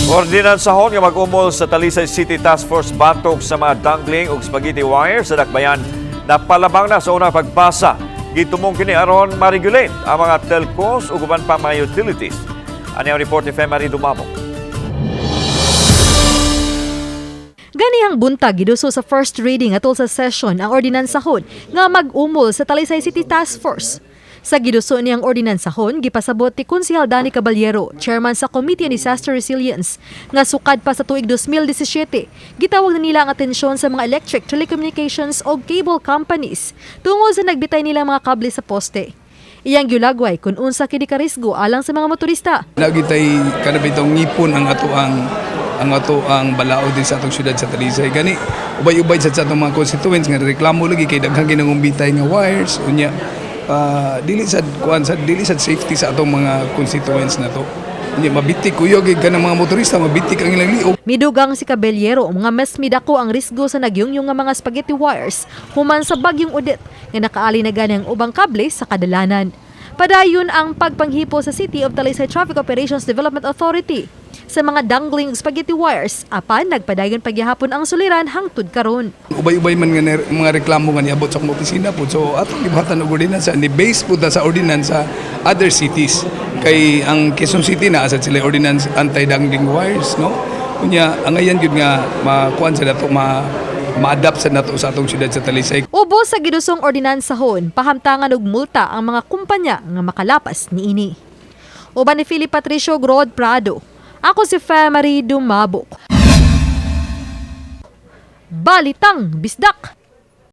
Ordinansahon nga mag-umol sa Talisay City Task Force batok sa mga dangling ug spaghetti wire sa Dakbayan napalabang na sa unang pagbasa. Gitumong kini aron ma-regulate ang mga telcos ug uban pa mga utilities. Ani ang report ni Femary Dumamo. Ganihang buntag giduso sa first reading atol sa session ang ordinansahon nga mag-umol sa Talisay City Task Force. Sa giduso niyang ordinansahon, gipasabot ni Konsehal Danny Caballero, chairman sa Committee on Disaster Resilience, nga sukad pa sa tuig 2017, gitawag na nila ang atensyon sa mga electric, telecommunications o cable companies tungod sa nagbitay nilang mga kable sa poste. Iyang giulagway kung unsa kini karisgo alang sa mga motorista. Lagi tay kana bitong ngipon ang ato ang balaod din sa atong syudad sa Talisay. Gani ubay-ubay sa atong mga constituents nga reklamo lagi kay daghang ginangumbitay nga wires, unya dili sad kuan sad, dili sad safety sa atong mga constituents na to. Unya mabitik kuyog kanang mga motorista, mabitik ang ilang liog. Midugang si Caballero mga mas midako ang risgo sa nagyungyong nga mga spaghetti wires human sa bagyong Odette nga nakaali na gani ang ubang kable sa kadalanan. Padayon ang pagpanghipo sa City of Talisay Traffic Operations Development Authority sa mga dangling spaghetti wires apan nagpadayon pagyahapon ang suliran hangtod karon. Ubay-ubay man nga mga reklamo nga niabot sa akong opisina po. So atong gibuhatan og ordinansa ni base po ta sa ordinance sa other cities. Kay ang Quezon City na asad sila ordinance anti-dangling wires, no? Unya angayan gyud nga makuan sa nato, ma-adapt sa nato sa atong syudad sa Talisay. Ubos sa gidusong ordinansahon, pahamtangan og multa ang mga kumpanya nga makalapas niini. Uban ni Philip Patricio Grod Prado. Ako si Femary Dumabok. Balitang Bisdak!